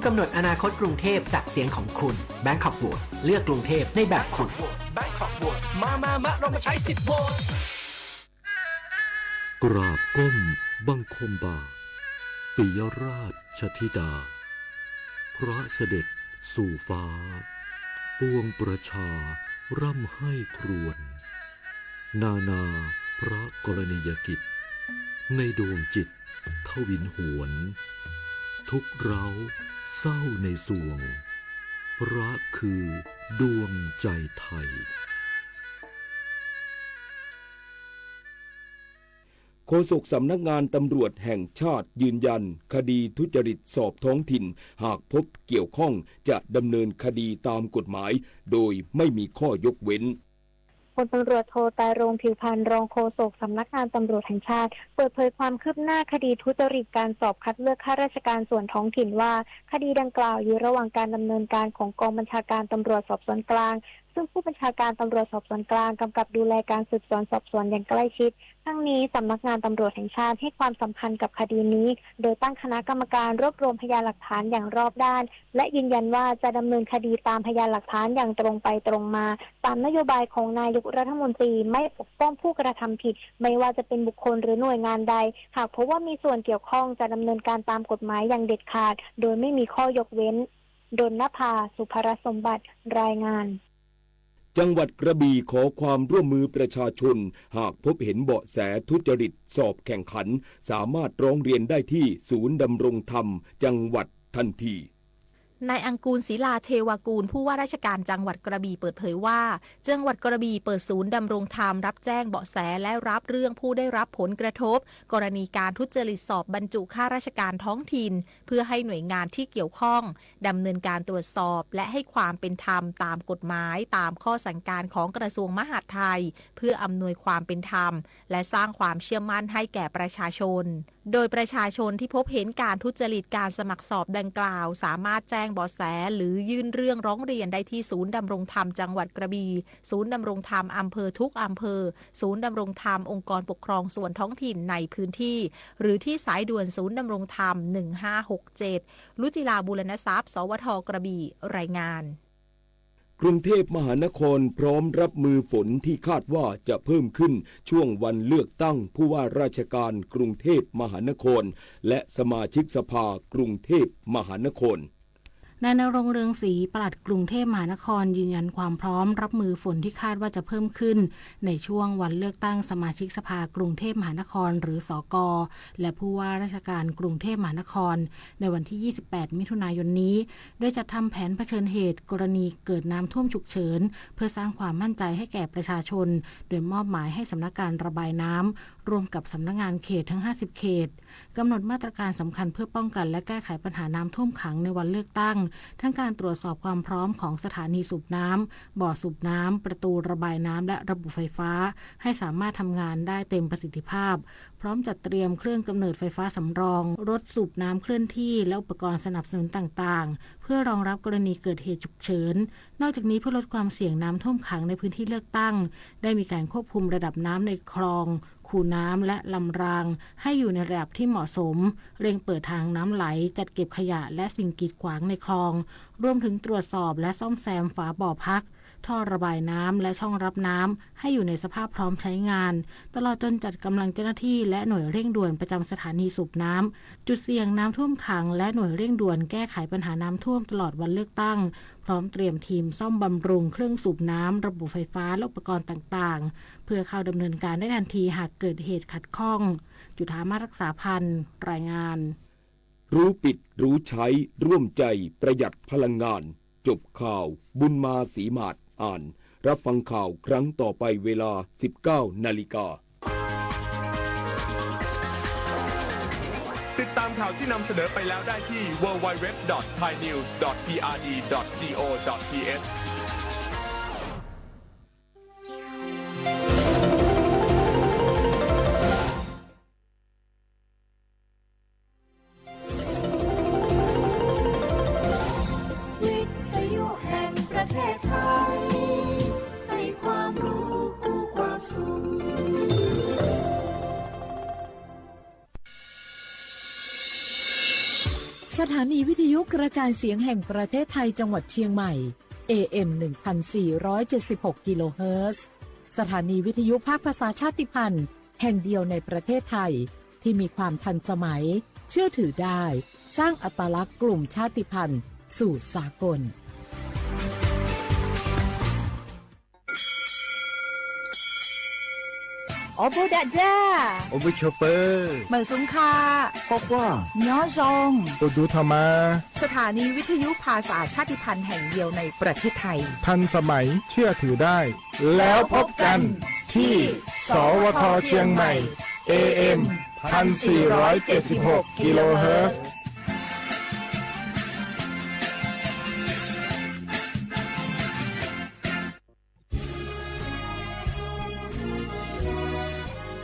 กำหนดอนาคตกรุงเทพจากเสียงของคุณ Bangkok Vote เลือกกรุงเทพในแบบคุณ Bangkok Vote มา มา มา เรามาใช้สิทธิ์โหวต กราบก้มบังคมบาท ปิยราชธิดา พระเสด็จสู่ฟ้า ปวงประชาร่ำไห้ครวญ นานาพระกรณียกิจ ในดวงจิตทวินหวน ทุกข์ร้าวเศร้าในสวง พระคือดวงใจไทย โฆษกสำนักงานตำรวจแห่งชาติยืนยัน คดีทุจริตสอบท้องถิ่น หากพบเกี่ยวข้องจะดำเนินคดีตามกฎหมาย โดยไม่มีข้อยกเว้น พลตำรวจโท ไตรรงค์ ผิวพรรณ รองโฆษกสำนักงานตำรวจแห่งชาติ เปิดเผยความคืบหน้าคดีทุจริตการสอบคัดเลือกข้าราชการส่วนท้องถิ่นว่า คดีดังกล่าวอยู่ระหว่างการดำเนินการของกองบัญชาการตำรวจสอบสวนกลาง ซึ่งผู้บัญชาการตำรวจสอบสวนกลางกำกับดูแลการสืบสวนสอบสวนอย่างใกล้ชิด ทั้งนี้สำนักงานตำรวจแห่งชาติให้ความสำคัญกับคดีนี้ โดยตั้งคณะกรรมการรวบรวมพยานหลักฐานอย่างรอบด้าน และยืนยันว่าจะดำเนินคดีตามพยานหลักฐานอย่างตรงไปตรงมา ตามนโยบายของนายกรัฐมนตรี ไม่ปกป้องผู้กระทำผิด ไม่ว่าจะเป็นบุคคลหรือหน่วยงานใด หากพบว่ามีส่วนเกี่ยวข้องจะดำเนินการตามกฎหมายอย่างเด็ดขาด โดยไม่มีข้อยกเว้น ดลนภา สุภรสมบัติ รายงาน จังหวัดกระบี่ขอความร่วมมือประชาชน หากพบเห็นเบาะแสทุจริตสอบแข่งขัน สามารถร้องเรียนได้ที่ศูนย์ดำรงธรรมจังหวัดทันที นายอังกูล ศิลาเทวากูล ผู้ว่าราชการจังหวัดกระบี่เปิดเผยว่า จังหวัดกระบี่เปิดศูนย์ดำรงธรรมรับแจ้งเบาะแสและรับเรื่องผู้ได้รับผลกระทบ กรณีการทุจริตสอบบรรจุข้าราชการท้องถิ่น เพื่อให้หน่วยงานที่เกี่ยวข้องดำเนินการตรวจสอบ และให้ความเป็นธรรมตามกฎหมาย ตามข้อสั่งการของกระทรวงมหาดไทย เพื่ออำนวยความเป็นธรรม และสร้างความเชื่อมั่นให้แก่ประชาชน โดยประชาชนที่พบเห็นการทุจริตการสมัครสอบดังกล่าว สามารถแจ้งเบาะแส หรือยื่นเรื่องร้องเรียนได้ที่ศูนย์ดำรงธรรมจังหวัดกระบี่ ศูนย์ดำรงธรรมอำเภอทุกอำเภอ ศูนย์ดำรงธรรมองค์กรปกครองส่วนท้องถิ่นในพื้นที่ หรือที่สายด่วนศูนย์ดำรงธรรม หนึ่งห้าหกเจ็ด รุจิลา บูรณทรัพย์ สวท กระบี่ รายงาน กรุงเทพมหานครพร้อมรับมือฝนที่คาดว่าจะเพิ่มขึ้นช่วงวันเลือกตั้งผู้ว่าราชการกรุงเทพมหานคร และสมาชิกสภากรุงเทพมหานคร นายณรงค์ เรืองศรี ปลัดกรุงเทพมหานคร ยืนยันความพร้อมรับมือฝนที่คาดว่าจะเพิ่มขึ้นในช่วงวันเลือกตั้งสมาชิกสภากรุงเทพมหานคร หรือ สก และผู้ว่าราชการกรุงเทพมหานคร ในวันที่ ยี่สิบแปด มิถุนายนนี้ โดยจัดทำแผนเผชิญเหตุกรณีเกิดน้ำท่วมฉุกเฉิน เพื่อสร้างความมั่นใจให้แก่ประชาชน โดยมอบหมายให้สำนักการระบายน้ำ ร่วมกับสำนักงานเขตทั้ง ห้าสิบ เขต กำหนดมาตรการสำคัญเพื่อป้องกันและแก้ไขปัญหาน้ำท่วมขังในวันเลือกตั้ง ทั้งการตรวจสอบความพร้อมของสถานีสูบน้ำ บ่อสูบน้ำ ประตูระบายน้ำ และระบบไฟฟ้า ให้สามารถทำงานได้เต็มประสิทธิภาพ พร้อมจัดเตรียมเครื่องกำเนิดไฟฟ้าสำรอง รถสูบน้ำเคลื่อนที่ และอุปกรณ์สนับสนุนต่างๆ เพื่อรองรับกรณีเกิดเหตุฉุกเฉิน นอกจากนี้เพื่อลดความเสี่ยงน้ำท่วมขังในพื้นที่เลือกตั้ง ได้มีการควบคุมระดับน้ำในคลอง คูน้ำ และลำราง ให้อยู่ในระดับที่เหมาะสม เร่งเปิดทางน้ำไหล จัดเก็บขยะและสิ่งกีดขวางในคลอง รวมถึงตรวจสอบและซ่อมแซมฝาบ่อพัก ท่อระบายน้ำ และช่องรับน้ำ ให้อยู่ในสภาพพร้อมใช้งาน ตลอดจนจัดกำลังเจ้าหน้าที่และหน่วยเร่งด่วนประจำสถานีสูบน้ำ จุดเสี่ยงน้ำท่วมขัง และหน่วยเร่งด่วนแก้ไขปัญหาน้ำท่วมตลอดวันเลือกตั้ง พร้อมเตรียมทีมซ่อมบำรุงเครื่องสูบน้ำ ระบบไฟฟ้า และอุปกรณ์ต่างๆ เพื่อเข้าดำเนินการได้ทันทีหากเกิดเหตุขัดข้อง จุฑามาศ รักษาพันธ์ รายงาน รู้ปิดรู้ใช้ร่วมใจประหยัดพลังงาน จบข่าว บุญมาศรีหมาด อ่าน รับฟังข่าวครั้งต่อไปเวลา สิบเก้านาฬิกา ติดตามข่าวที่นำเสนอไปแล้วได้ที่ ดับเบิลยู ดับเบิลยู ดับเบิลยู ดอท ไทยนิวส์ ดอท พีอาร์ดี ดอท จี โอ ดอท ที เอช นีวิทยุกระจายเสียงแห่งประเทศไทยจังหวัดเชียงใหม่ เอ เอ็ม หนึ่งพันสี่ร้อยเจ็ดสิบหก กิโลเฮิรตซ์ สถานีวิทยุภาคภาษาชาติพันธุ์แห่งเดียวในประเทศไทย ที่มีความทันสมัย เชื่อถือได้ สร้างอัตลักษณ์กลุ่มชาติพันธุ์สู่สากล Ob pug dam ja, ob pug chua pawg, mam xum kha, quaj quaj, nyob zoo, tus dub tho mas. สถานีวิทยุภาษาชาติพันธุ์แห่งเดียวในประเทศไทย ทันสมัย เชื่อถือได้ แล้วพบกันที่ สวท เชียงใหม่ เอ เอ็ม พันสี่ร้อยเจ็ดสิบหก กิโลเฮิรตซ์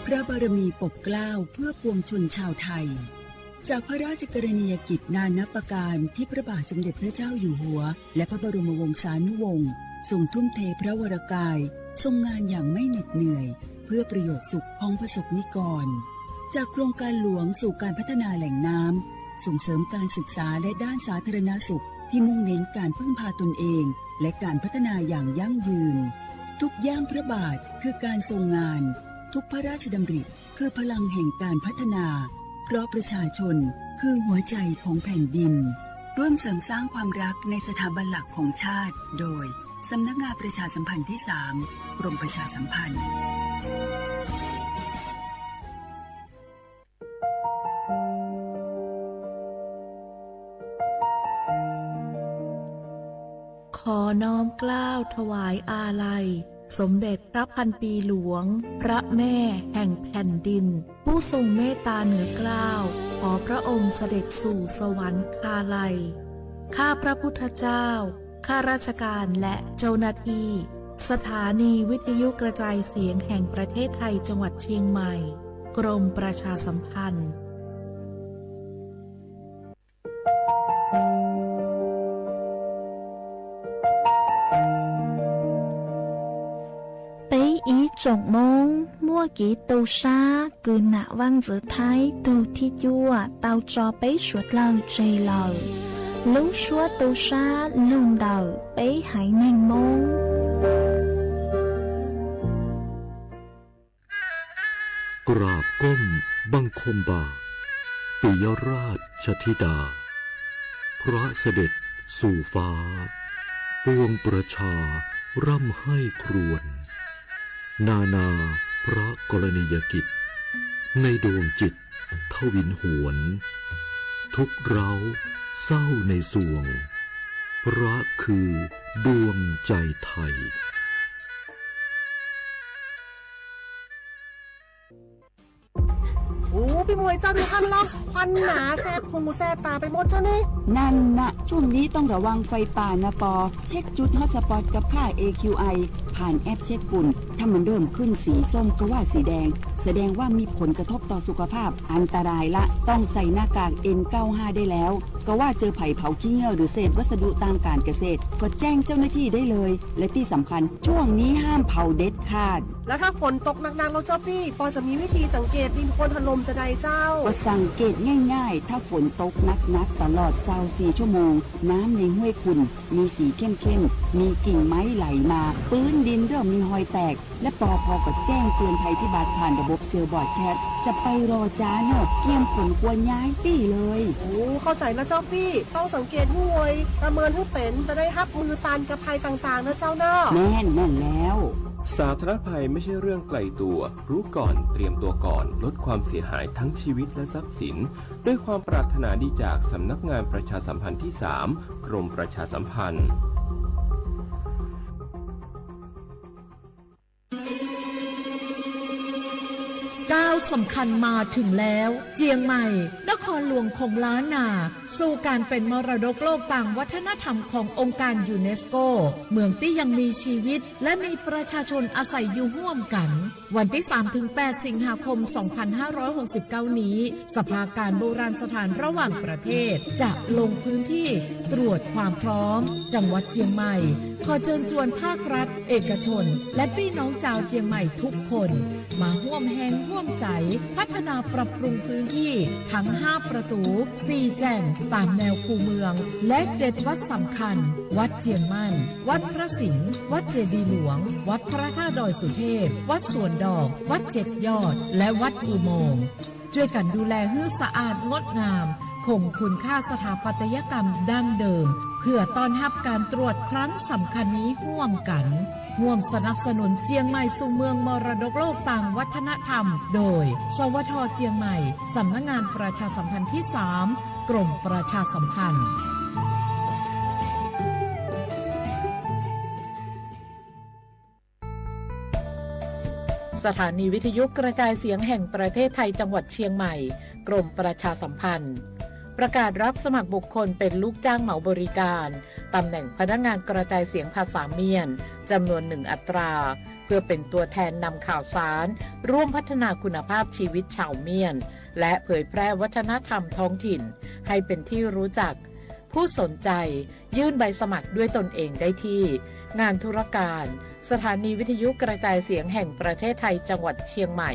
พระบารมีปกเกล้าเพื่อปวงชนชาวไทย จากพระราชกรณียกิจนานับประการที่พระบาทสมเด็จพระเจ้าอยู่หัว และพระบรมวงศานุวงศ์ทรงทุ่มเทพระวรกาย ทรงงานอย่างไม่เหน็ดเหนื่อย เพื่อประโยชน์สุขของประสบนิกร จากโครงการหลวงสู่การพัฒนาแหล่งน้ำ ส่งเสริมการศึกษาและด้านสาธารณสุขที่มุ่งเน้นการพึ่งพาตนเอง และการพัฒนาอย่างยั่งยืน ทุกย่างพระบาทคือการทรงงาน ทุกพระราชดำริคือพลังแห่งการพัฒนา เพราะประชาชนคือหัวใจของแผ่นดิน ร่วมเสริมสร้างความรักในสถาบันหลักของชาติ โดย สำนักงานประชาสัมพันธ์ที่สาม กรมประชาสัมพันธ์ ขอน้อมเกล้าถวายอาลัย สมเด็จพระพันปีหลวง พระแม่แห่งแผ่นดิน ผู้ทรงเมตตาเหนือเกล้า ขอพระองค์เสด็จสู่สวรรคาลัย ข้าพระพุทธเจ้า ข้าราชการและเจ้าหน้าที่ สถานีวิทยุกระจายเสียงแห่งประเทศไทยจังหวัดเชียงใหม่ กรมประชาสัมพันธ์ Peb ib tsoom Hmoob muaj kev tu sab kws nam Vaj Ntxwv Thaib tug thib cuaj tau tso peb suav dlawg tseg lawm. Lub suab tu sab lug ntawm peb haiv neeg Hmoob. กราบก้มบังคมบาท ปิยราชธิดา พระเสด็จสู่ฟ้า ปวงประชาร่ำไห้ครวญ นานาพระกรณียกิจ ในดวงจิตทวินหวน ทุกข์ร้าวเศร้าในสวง พระคือดวงใจไทย Ub, peb mus ua zaj du hab los, khuam nas xes phoos xes tas peb muab tso ne. นั่นนะ ช่วงนี้ต้องระวังไฟป่านะปอ เช็คจุดฮอตสปอตกับค่า เอ คิว ไอ ผ่านแอปเช็คฝุ่น ถ้ามันเริ่มขึ้นสีส้มก็ว่าสีแดง แสดงว่ามีผลกระทบต่อสุขภาพ อันตรายละ ต้องใส่หน้ากาก เอ็น เก้าสิบห้า ได้แล้ว ก็ว่าเจอไผ่เผาขี้เถ้าหรือเศษวัสดุทางการเกษตร ก็แจ้งเจ้าหน้าที่ได้เลย และที่สำคัญ ช่วงนี้ห้ามเผาเด็ดขาด แล้วถ้าฝนตกหนักๆ แล้วเจ้าปี้ ปอจะมีวิธีสังเกตดินโคลนถล่มจะใดเจ้า ก็สังเกตง่ายๆ ถ้าฝนตกหนักๆ ตลอดซาวสี่ชั่วโมง น้ำในห้วยขุ่น มีสีเข้มๆ มีกิ่งไม้ไหลมา พื้นดินเริ่มมีฮอยแตก และปอพอก็แจ้งเตือนภัยพิบัติผ่านระบบเซลล์บรอดแคสต์ จะไปรอจ้าเนอะ เกียมขนครัวย้ายตี้เลย โอ้ เข้าใจแล้วเจ้าปี้ ต้องสังเกตห้วย ประเมินให้เป็น จะได้ฮับมือต้านกับภัยต่างๆ นะเจ้าเนาะ แม่น แม่นแล้ว สาธารณภัยไม่ใช่เรื่องไกลตัว รู้ก่อน เตรียมตัวก่อน ลดความเสียหายทั้งชีวิตและทรัพย์สิน ด้วยความปรารถนาดีจากสำนักงานประชาสัมพันธ์ที่สาม กรมประชาสัมพันธ์ ก้าวสำคัญมาถึงแล้ว เจียงใหม่ นครหลวงของล้านนา สู่การเป็นมรดกโลกตามวัฒนธรรมขององค์การยูเนสโก เมืองตี้ยังมีชีวิต และมีประชาชนอาศัยอยู่ร่วมกัน วันที่สามถึงแปด สิงหาคม สองพันห้าร้อยหกสิบเก้า นี้ สภาการโบราณสถานระหว่างประเทศ จะลงพื้นที่ตรวจความพร้อม จังหวัดเจียงใหม่ ขอเชิญชวนภาครัฐ เอกชน และปี้น้องจาวเจียงใหม่ทุกคน มาฮ่วมแฮงฮ่วมใจ พัฒนาปรับปรุงพื้นที่ทั้งห้าประตู สี่แจ่งตามแนวคูเมือง และเจ็ดวัดสำคัญ วัดเจียงมั่น วัดพระสิงห์ วัดเจดีย์หลวง วัดพระธาตุดอยสุเทพ วัดสวนดอก วัดเจ็ดยอด และวัดอุโมงค์ ช่วยกันดูแลให้สะอาดงดงาม คงคุณค่าสถาปัตยกรรมดั้งเดิม เพื่อต้อนรับการตรวจครั้งสำคัญนี้ร่วมกัน ร่วมสนับสนุนเจียงใหม่สู่เมืองมรดกโลกตามวัฒนธรรม โดย สวท เจียงใหม่ สำนักงานประชาสัมพันธ์ที่สาม กรมประชาสัมพันธ์ สถานีวิทยุกระจายเสียงแห่งประเทศไทยจังหวัดเชียงใหม่ กรมประชาสัมพันธ์ ประกาศรับสมัครบุคคลเป็นลูกจ้างเหมาบริการ ตำแหน่งพนักงานกระจายเสียงภาษาเมียน จำนวนหนึ่งอัตรา เพื่อเป็นตัวแทนนำข่าวสาร ร่วมพัฒนาคุณภาพชีวิตชาวเมียน และเผยแพร่วัฒนธรรมท้องถิ่น ให้เป็นที่รู้จัก ผู้สนใจยื่นใบสมัครด้วยตนเองได้ที่ งานธุรการ สถานีวิทยุกระจายเสียงแห่งประเทศไทยจังหวัดเชียงใหม่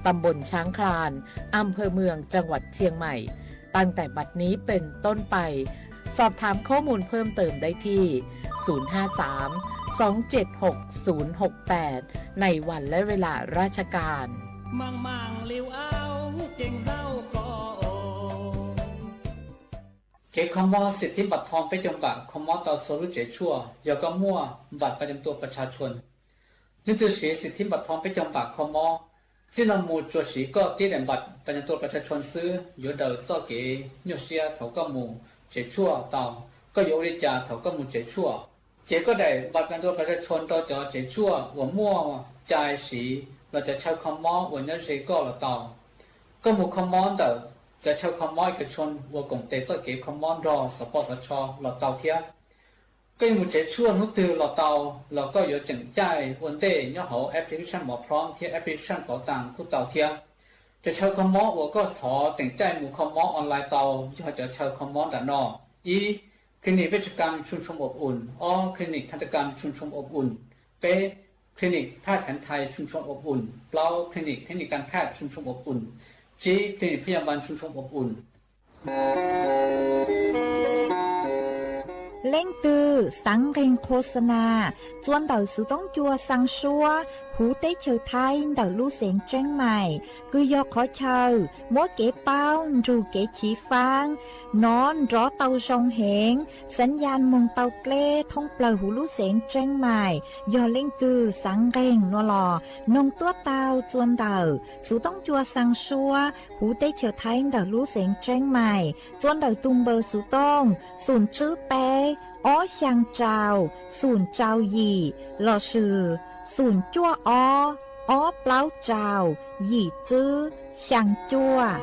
ตำบลช้างคลาน อำเภอเมืองจังหวัดเชียงใหม่ ตั้งแต่บัดนี้เป็นต้นไป สอบถามข้อมูลเพิ่มเติมได้ที่ ศูนย์ห้าสาม สองเจ็ดหก ศูนย์หกแปด ในวันและเวลาราชการ Kev kho mob สิทธิบัตรทอง peb caug npam kho mob tau txhua lub tsev tshuaj yog koj muaj บัตรประจำตัวประชาชน. Leej twg siv สิทธิบัตรทอง peb caug npam kho mob, txij no mus tsuas siv koj tib daim บัตรประจำตัวประชาชน xwb yuav daws txoj kev nyuaj siab thaum koj mus tsev tshuaj tau. Koj yuav ua li cas thaum koj mus tsev tshuaj? Cev koj daim บัตรประจำตัวประชาชน rau cov tsev tshuaj uas muaj cai siv los cov chaw kho mob uas nyob ze koj los tau. Koj mus kho mob ntawm cov chaw kho mob เอกชน uas koom tes txoj kev kho mob nrog xov poj xov tsho los tau thiab. Koj yuav mus tsev tshuaj hnub twg los tau, los koj yuav teem caij ua ntej nyob hauv application หมอพร้อม thiab application เป๋าตัง kuj tau thiab. Cov chaw kho mob uas koj thov teem caij mus kho mob online tau yog cov chaw kho mob nram no: ib, clinic เวชกรรมชุมชนอบอุ่น, ob, clinic ทันตกรรมชุมชนอบอุ่น, peb, clinic แพทย์แผนไทยชุมชนอบอุ่น, plaub, clinic เทคนิคการแพทย์ชุมชนอบอุ่น, tsib, clinic พยาบาลชุมชนอบอุ่น. Leej twg xav nqeeg qhua xa nas, txua ntawm xuv toob cua xaa suab huv teb chaws Thaib ntawm lub xeev Tseeb Mais, kws yog qhov chaw muab kev paub nrug kev chiv faab nov nrov tau zoo heev, xav yaj moog tau dleb thoob plawg huv lub xeev Tseeb Mais. Yog leej twg xav nqeeg no los noog tuab taug txua ntawm xuv toob cua xaa suab huv teb chaws Thaib ntawm lub xeev Tseeb Mais, txua ntawm tug npawb xuv tooj xoom tswb peb, ob xyaa rau, xoom rau yim, lossis xoom cuaj ob, ob plaub rau, yim tswb, xyaa cuaj.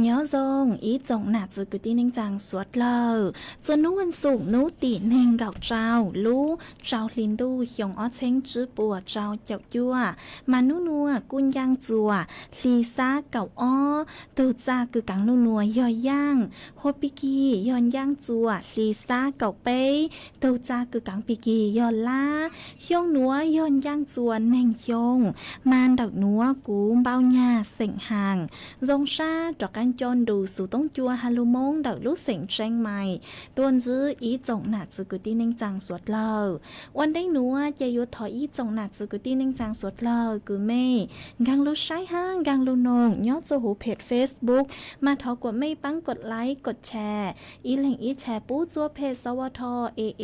Nyob zoo ib tsoom nam txiv kwv tij neej tsaa suav dlawg, txuas nub vas xuv nub tim neeg nkaum rau lub rau hli ntuj xyoo ob txheeb tsib puas rau caum cuaj, mas nub nuav kuj ncaaj txuas hli xab kaum ob, tug txaj kws kaav nub nuav yog yaaj, hua pig kig yog ncaaj txuas hli xab kaum peb, tug txaj kws kaav pig kig yog lab. Xyoo nuav yog ncaaj txuas neeg xyoo, mas ntawm nuav kuv npau nyag xeem haas zoo sab rov qaab nco ntu xuv toob cua ha lug Moob ntawm lub xeem Tseeb Mais tuaj ntsib ib tsoom nam txiv kwv tij neej tsaa suav dlawg. Ua ntej nuav ces yuav thov ib tsoom nam txiv kwv tij neej tsaa suav dlawg kws mej nkaag lug saib hab nkaag lug noog nyob txuj huv phem Facebook, mas thov kuas mej paab kod like kod share, ib leeg ib share pub txuaj phem xov ua tho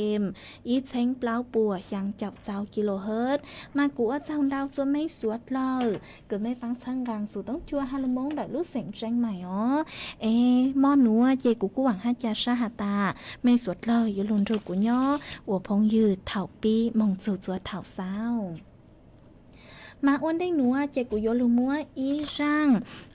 am ib txheeb plaub puas xyaa caum txau kilohertz, mas kuv ua tsaug ntau txuaj mej suav dlawg kws mej paab txhawb nqaa xuv toob cua ha lug Moob ntawm lub xeem Tseeb Mais os. Es mo nuav ces kuv kuj vaam hab ca sab has tas mej suav dlawg yuav lug nrug kuv nyob ua phooj ywg thaum pib moog txug txuas thaum xaus. Mas ua ntej nuav ces kuv yuav lug muab ib zaaj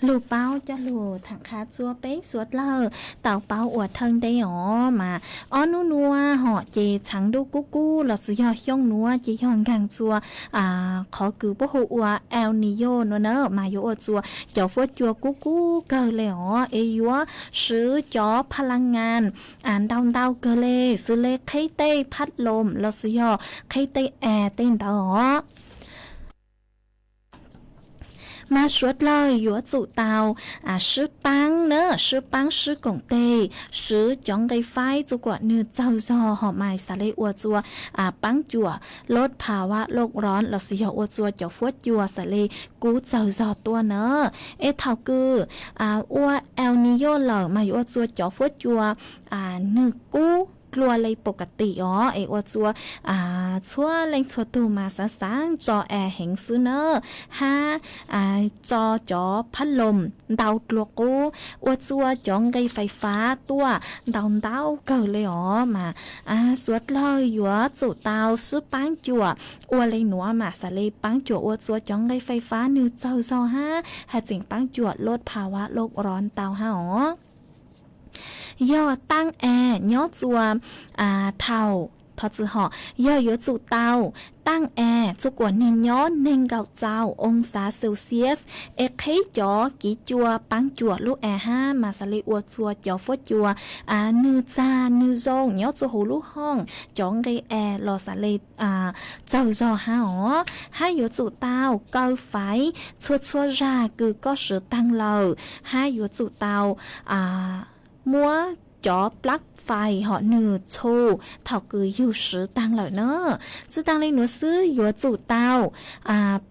lug paub coj lug thaam qha txuaj peb suav dlawg tau paub ua thawj ntej os. Mas ob nub nuav hom ces txhaav ntuj kub kub los xwb yog xyoo nuav ces yog nkaag txuas qhov kws puab hu ua El Niño nuav na, mas yuav ua txuas cov fuab cua kub kub kawg le os, es yuav swv cov pha laa ngas ntau ntau kawg le, xws le qheb tej phab loos los xwb yog qheb tej es tej ntawd os. Mas suav dlawg yuav tsum tau sib paab na, sib paab sib koom teg, swv cov nqe faib txuj kuam nwg txawg zog hom mas xaav le ua txuas paab cuam lub pha va looj ron los xwb yog ua txuas cov fuab cua xaav le kub txawg zog tuaj na. Es thaum kws ua El Niño lawm mas yuav ua txuas cov fuab cua nwg kub dlua le pov ka tim os, es ua txuas txhua leej txhua tug mas xaav xaav tso es heev xwb na, hab tso cov phab loos ntau dlua qub, ua txuas cov nqe fais fab tuaj ntau ntau kawg le os. Mas suav dlawg yuav tsum tau sib paab cuam ua le nuav mas xaav le paab cuam ua txuas cov nqe fais fab nwg txawg zog hab hab tseem paab cuam lub pha va looj ron tau hab os. Yog taaj es nyob txuas thaum thov txwm hom, yog yuav tsum tau taaj es txuj kuam nwg nyob neeg nkaum txaus oo xav Celsius, es qheb cov kiv cua paab cuam lub es hab mas xaav le ua txuas cov fuab cua nwg txag nwg zoo nyob txuas huv lub hooj, cov nqe es los xaav le txawg zog hab os. Hab yuav tsum tau kaw faiv txhua txhua zag kws koj swv taag lawm, hab yuav tsum tau muab cov plab fais hom nwg txhu thaum kws yug swv taag lawm na. Tsi taag le nuav xwb yuav tsum tau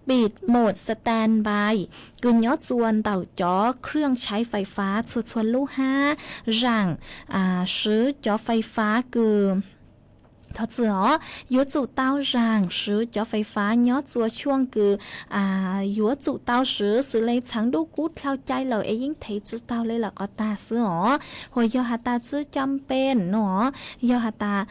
pim mode standby kws nyob txuas ntawm cov khwj tshaiv fais fab txhua txhua lub hab zaam swv cov fais fab kws thov txwm os, yuav tsum tau zaam swv cov fais fab nyob txuas xyuaj kws yuav tsum tau swv, xws le txhaav ntuj kub dlhau cai lawm es yeej thev tsi taug le lawm qhov tag xwb os. Hos yog has tas tsi cam pem no, yog has tas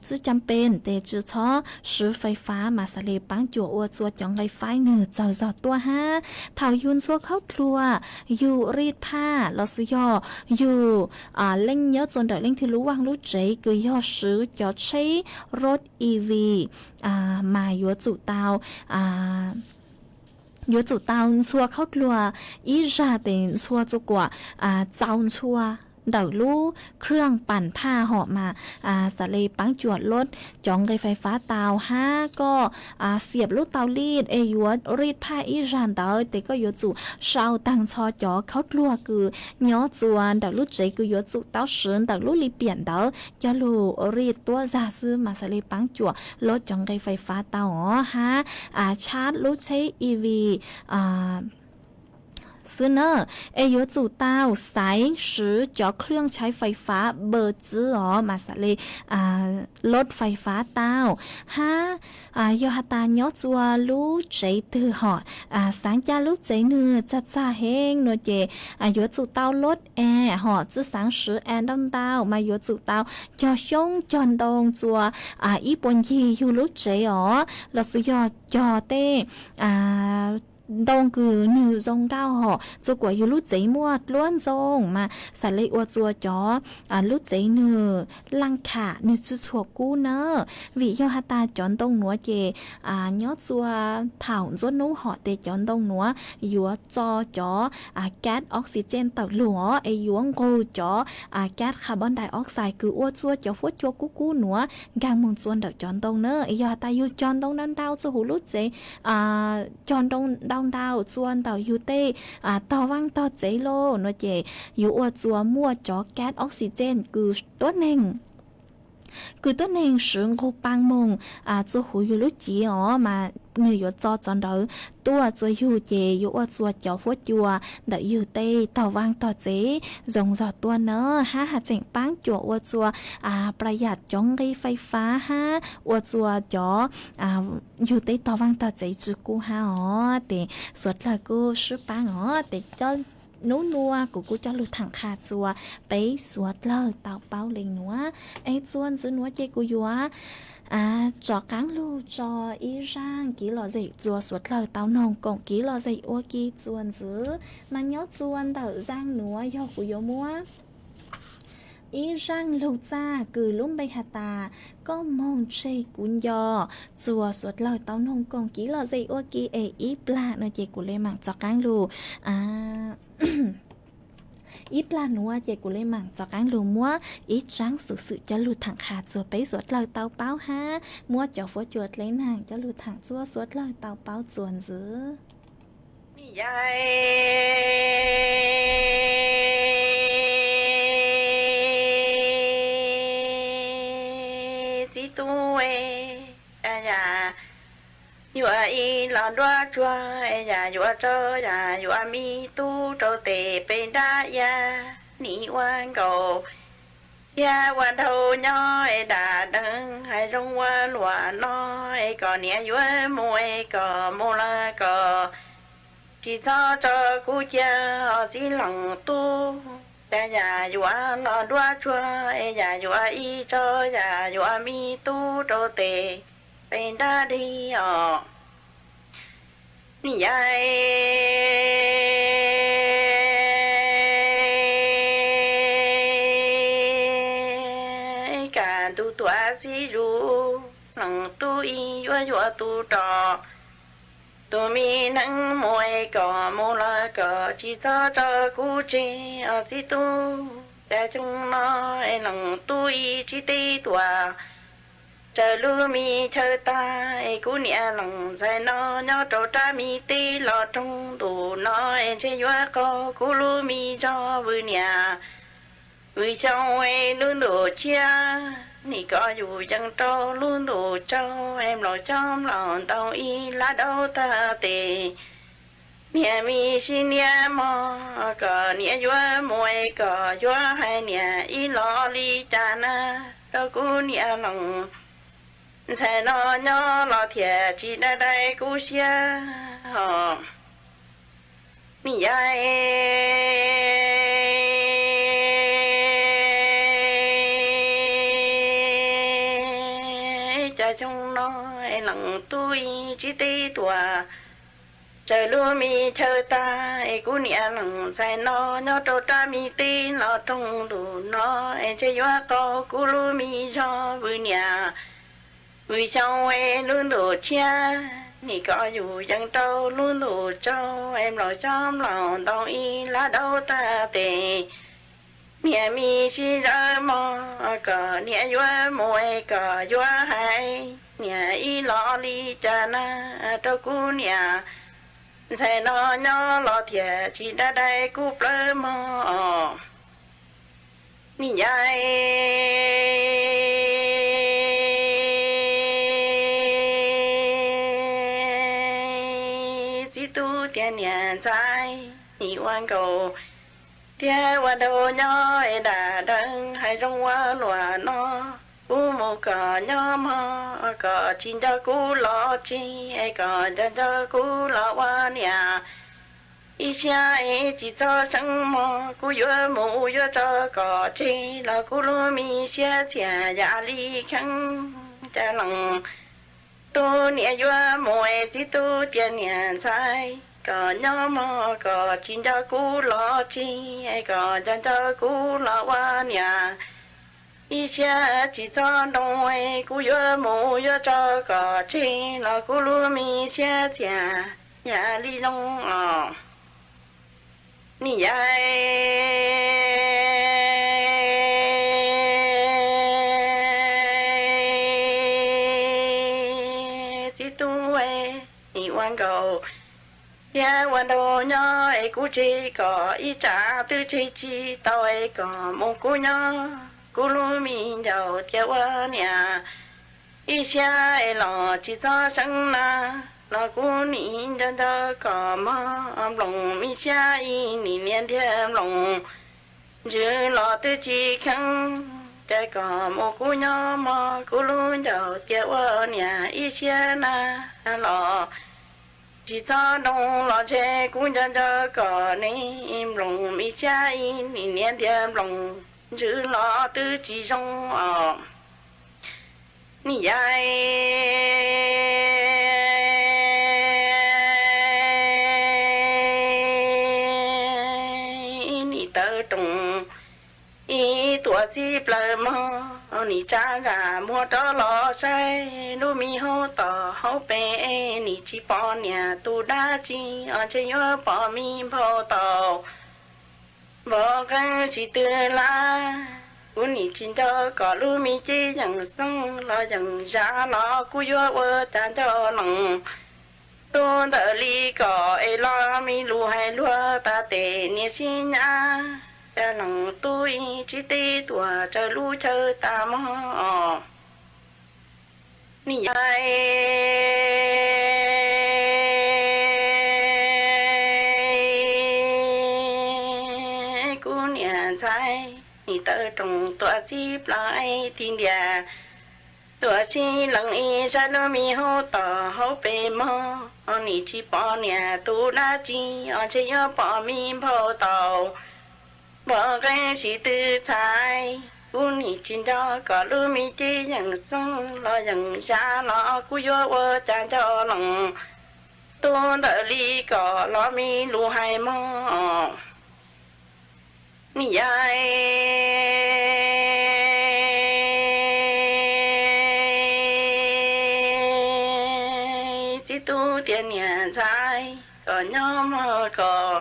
tsi cam pem tes tsi txhob swv fais fab mas xaav le paab cuam ua txuas cov nqe faib nwg txawg zog tuaj hab. Thaum yug ntxhua khaub dluag, yug rij phaj los xwb yog yug leej nyob txuas ntawm leej twg lub vaaj lub tsev kws yog swv cov tsheb roj E V mas yuav tsum tau yuav tsum tau ntxhua khaub dluag ib zag tes ntxhua txuas kuam txaus ntxhua ntawm lub khwj pam phaj hom mas xaav le paab cuam lub cov nqe fais fab tau hab koj xiam lub tau lij es yuav rij phaj ib zag ntawd tes koj yuav tsum sau taag txhua cov khaub dluag kws nyob txuas ntawm lub tsev kws yuav tsum tau swv ntawm lub lim piam ntawd coj lug rij tuab zag xwb mas xaav le paab cuam lub cov nqe fais fab tau os hab tshab lub tsheb E V xwb na. Es yuav tsum tau xaiv swv cov khwj tshaiv fais fab npawg tswb os mas xaav le lub fais fab tau hab yog has tas nyob txuas lub tsev twg hom xaav ca lub tsev nwg txag txag heev no ces yuav tsum tau lub es hom tsi xaav swv es ntau ntau mas yuav tsum tau cog xyoob cog ntoo txuas ib puas ncig yug lub tsev os los xwb yog cog tej ntoo kws nwg zoo nkauj hom txua kuas yug lub tsev muaj dluab ntxoo mas xav le ua txua cov lub tsev nwg laaj kham nwg tsi tshua kub na. Vim yog has tas cov ntoo nuav ces nyob txua thaum ntxuab nub hom tes cov ntoo nuav yuav tso cov kab oxygen tawm lug os es yuav nqug cov kab carbon dioxide kws ua txua cov huab cua kub kub nuav nkaag moog txua ntawm cov ntoo na. Es yog has tas yug cog ntoo ntau ntau txua huv lub tsev, cog ntoo ntau ntau txua ntawm yug tej tog vaaj tog tsev lauj no ces yuav ua txua muaj cov kab oxygen kws tuab neeg kws tuab neeg swv nqug paa moog txua huv yug lub cev os mas nwg yuav tso cov ntawd tuaj txua yug ces yuav ua txua cov huab cua ntawm yug tej tog vaaj tog tsev zoo zog tuaj na hab has tseem paab cuam ua txua pla yam cov nqi fais fab hab ua txua cov yug tej tog vaaj tog tsev tsi kub hab os. Tes suav dlawg kuj sib paab os. Tes cov nub nuav kuv kuj coj lug thaam qha txua peb suav dlawg tau paub le nuav. Es txua ntxiv nuav ces kuv yuav tso qaab lug tso ib zaaj kiv lom zem txua suav dlawg tau noog koom kiv lom zem ua ke txua ntxiv. Mas nyob txua ntawm zaaj nuav yog kuv yuav muab ib zaaj lug txaj kws lub npe has tas koj moog tseg kuv nco txua suav dlawg tau noog koom kiv lom zem ua ke es ib plag no ces kuv le maam tso qaab lug ib plag nuav ces kuv le maam tso qaab lug muab ib tsaab xuv xwm coj lug thaam qha txua peb suav dlawg tau paub hab muab cov huab cua dleb naag coj lug thaam txua suav dlawg tau paub txua ntxiv. Nim yaim txiv tub, yam yuav ib los nruab tsuag, yam yuav tso, yam yuav me tub rau tes peb nrab iab nim ua nkaus. Thiab ua dhau nyob es dam deev hais zoo ua luam no es kom niam yuav mus es kom mus lawm kom tsis txhob tso kuv cia os txiv leej tub. Cas yam yuav los nruab tsuag es yam yuav ib tso, yam yuav me tub rau tes peb nrab dig os. Nim yaim kam ntuj tuam xib zus, leej tub ib yuav yuav tus rog, tus me neeg mus es kom mus lawm kom tsis txhob tso kuv tseg os txiv tub. Cas xyoo no es leej tub ib tsis teb tuam, tsaws lub me chaw tag es kuv niam leej ntxhais no nyob rau rab me teb los roog ntuj no es ntshe yuav qaug kuv lub me zog vwm niam vwm xyoo es lub ntuj tshiab. Nim kom yus yeej rau lub ntuj tsaug es nplaum xyoob nplaum ntoo ib lab daub tag tes niam me sib niab mog, kom niam yuav mus es kom yuav hais niam ib los li cas na, rau kuv niam leej ntxhais no nyob los thiaj tsis dai dai kuv siab os. Nim yaim cas xyoo no es leej tub ib tsis teb tuam, tsaws lub me chaw tag es kuv niam leej ntxhais no nyob rau rab me teb los roog ntuj no es ntshe yuav qaug kuv lub me zog vwm niam vwm xyoo es lub ntuj tshiab. Nim kom yus yeej rau lub ntuj tsaug es nplaum xyoob nplaum ntoo ib lab daub tag tes niam me sib zawv mog, kom niam yuav mus es kom yuav hais niam ib los li cas na, rau kuv niam ntxhais no nyob los thiaj tsis dai dai kuv plawv mog os. Nim yaim txiv tub tias niam ntxhais, nim ua nkaus thiab ua dhau nyob es dam deev hais zoo ua luam no, kuv mus kom nyob mog, kom tsis nco kuv los tseg es kom nco nco kuv los ua niam ib siab es tsis txhob seev mog, kuv yuav mus yuav tso kom tseg los kuv lub me siab txias yam li kheeb. Cas leej tub niam yuav mus es txiv tub tias niam ntxhais, kom nyob mog, kom tsis nco kuv los tseg, kom nco nco kuv los ua niam. Ib siab tsis txhob nroo, kuv yuav mus yuav tso kom tseg los kuv lub me siab txias yam li zoo os. Niam yais, txiv tub, nim ua nkaus thiab ua nraug nyob es kuv tseg kom ib tsam twb tseg tsis tau es kom mus kuv nyob kuv lub me ncaus tias ua niam. Ib siab es los tsis txhob seeb na, los kuv nim nco nco kom mog nploos, ib siab ib nim niam ntiag nploos, ntsws los twb tsis kheev, cas kom mus kuv nyob mog kuv lub ncaus tias ua niam. Ib siab na los tsis txhob nroo los ntshe kuv nco nco kom ne, nploos, ib siab ib nim niam ntiag nploos, ntsws los twb tsis zoo os. Niam yais, nim tawv roos ib tuam txib plaws mog, nim tsa zam muag rov los saib lub me hauv tom hauv pes, nim tsis pom niam tus dab tsi os, ntshe yuav pom me nphau taus npog qeeb sim twg lawm. Kuv nim tsis nco kom lub me cib yeem xeeb los yeem zam los kuv yuav ua cas nco lees. Tub ntawm li kom es los me lus hais luag tas tes niam sib nyab, cas lees tub ib tsib teb tuam raws lub chaw tas mog os. Niam yais, kuv niam ntxhais, nim tawv roos tuam txib plaws ib tig ntias, tuam txib lees ib saib lub me hauv tom hauv pes mog, nim tsis pom niam tus dab tsi os, ntshe yuav pom me nphau taus npog qeeb sim twg txhais. Kuv nim tsis nco kom lub me cib yeem xeeb los yeem zam los kuv yuav ua cas nco lees. Tub ntawm li kom los me lus hais mog. Niam yais, txiv tub tias niam ntxhais, kom nyob mog, kom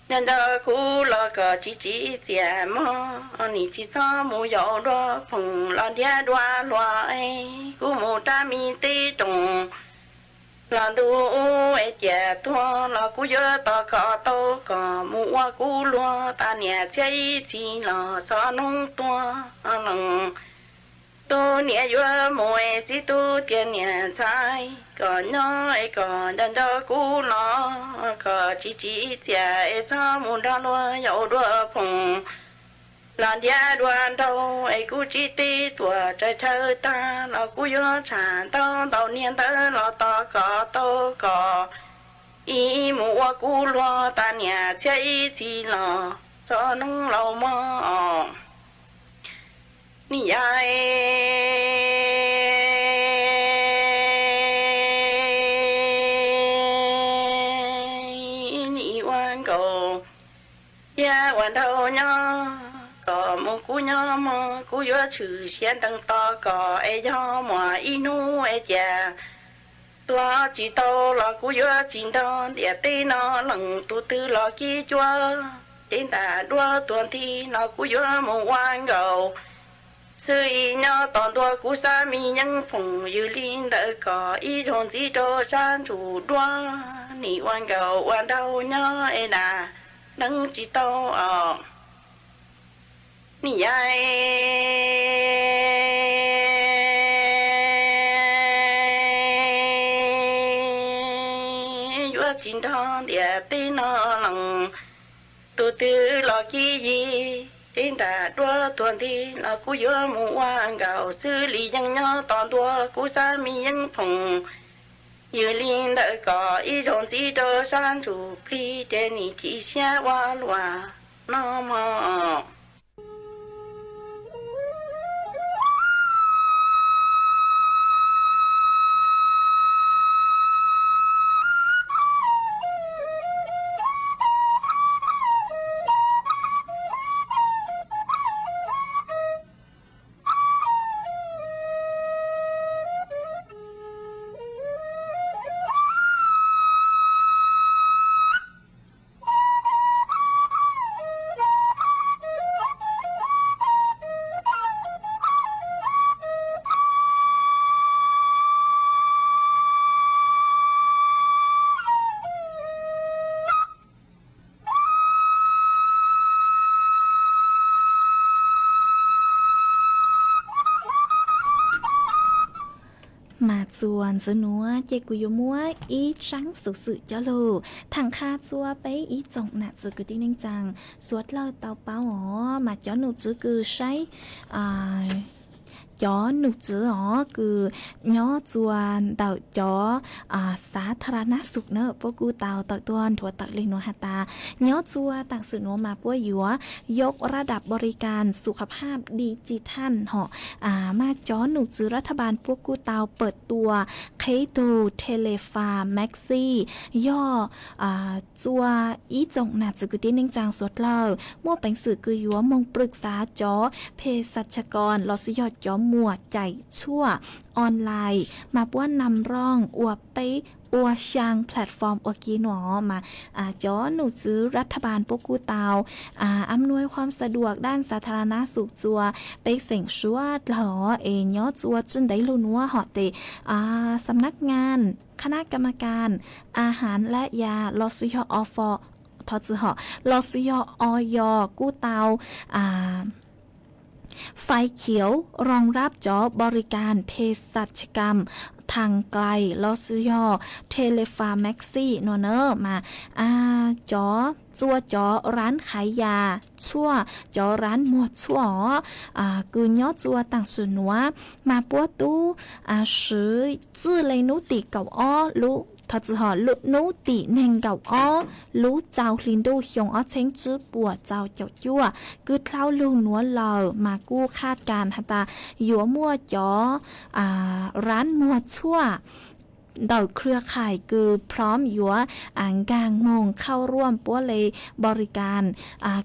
nco nco kuv los kom tsis tsim txiaj mog, nim tsis txhob mus yaum dua phoom los ntiab dua hluas es kuv mus rab me teb roos los ntu ub es ciam tuag los kuv yuav tos kom tau kom mus ua kuv luag tas niam txhiab ib txhis los txog hnub tuag lees. Tub niam yuav mus es txiv tub tias niam ntxhais, kom nyob es kom nco nco kuv los kom tsis tsim txiaj es txhob mus nrog luag yaum dua phoom los ntiab dua nraug es kuv tsis teb tuam raws chaw tag los kuv yuav tsham ntau ntau niag ntawd los tos kom tau kom ib mus ua kuv luag tas niam txhiab ib txhis los txog hnub laus mog os. Niam yais, nim ua nkaus thiab ua nraug nyob kom mus kuv nyob mog, kuv yuav tshwm sia ntees tos kom es yog muaj ib hnub es ciam tuag tsis tau los kuv yuav tsis nrog ntiaj teb no lees. Tus twg los kib cuab cev ntam duab tuag nti los kuv yuav mus ua nkaus xwb li nyob tos ntua kuv xab me yeeb phoom. Yws li ntawd kom ib zaug ntxiv rau sab ntsug duab, nim ua nkaus ua nraug nyob es nas neeb tsis tau os. Niam yais, yuav tsis nrog ntiaj teb no lees. Tus twg los kib yig cev ntam duab tuag nti los kuv yuav mus ua nkaus xwb li yeej nyob tos ntua kuv xab me yeeb phoom. Yws li ntawd kom ib zaug ntxiv rau sab ntsug plig ces nim chim siab ua luaj no mog. Mas txuas ntxiv nuav ces kuv yuav muab ib tsaab xuv xwm coj lug thaam qha txua peb ib tsoom nam txiv kwv tij neej tsaa suav dlawg tau paub os. Mas cov num tswv kws saib, cov num tswv os kws nyob txua ntawm cov xav tha ra nab xum na puab kuj tau tawm tuaj nthuav tawm le nuav has tas nyob txua taam sim nuav mas puab yuav yog rab dam npau ri kas xu khav phaj di ci thaj hom. Mas cov num tswv rab thaj npaas puab kuj tau pawm tua qheb tug Telefar Maxi, yog txua ib tsoom nam txiv kwv tij neej tsaa suav dlawg muaj peev xwm kws yuav moog pwm xav cov phe xav tshaj koos los sis yog cov muam caim tshuaj online mas puab nam rooj ua peb ua xyaa platform ua ke nuav mas cov num tswv rab thaj npaas puab kuj tau am nuaj khuam xa duas daj xav tha ra nab xum txua peb xeem suav dlawg os. Es nyob txua tsi ntev lug nuav hom tes xam nab ngaan, khab nab kam ma kas, a haav la ya los sis yog o fo, thov txim hom, los sis yog o yo kuj tau fais khiav roos rab cov npau ri kas phe xav tshaj kam thaam klais los sis yog Telefar Maxi nuav na mas cov txua cov rab qhaiv ya tshuaj, cov rab muag tshuaj os kws nyob txua taam sim nuav mas puab tub swv txij le nub tim kaum ob lub, thov txim hom, nub tim neeg nkaum ob lub txaus hli ntuj xyoo ob txheeb tsib puas txaus caum cuaj kws dlhau lug nuav lawm mas kuj khaj kas has tas yuav muaj cov rab muag tshuaj ntawm khwv khais kws phloom yuav nkaag moog khauj ruam puab le npau ri kas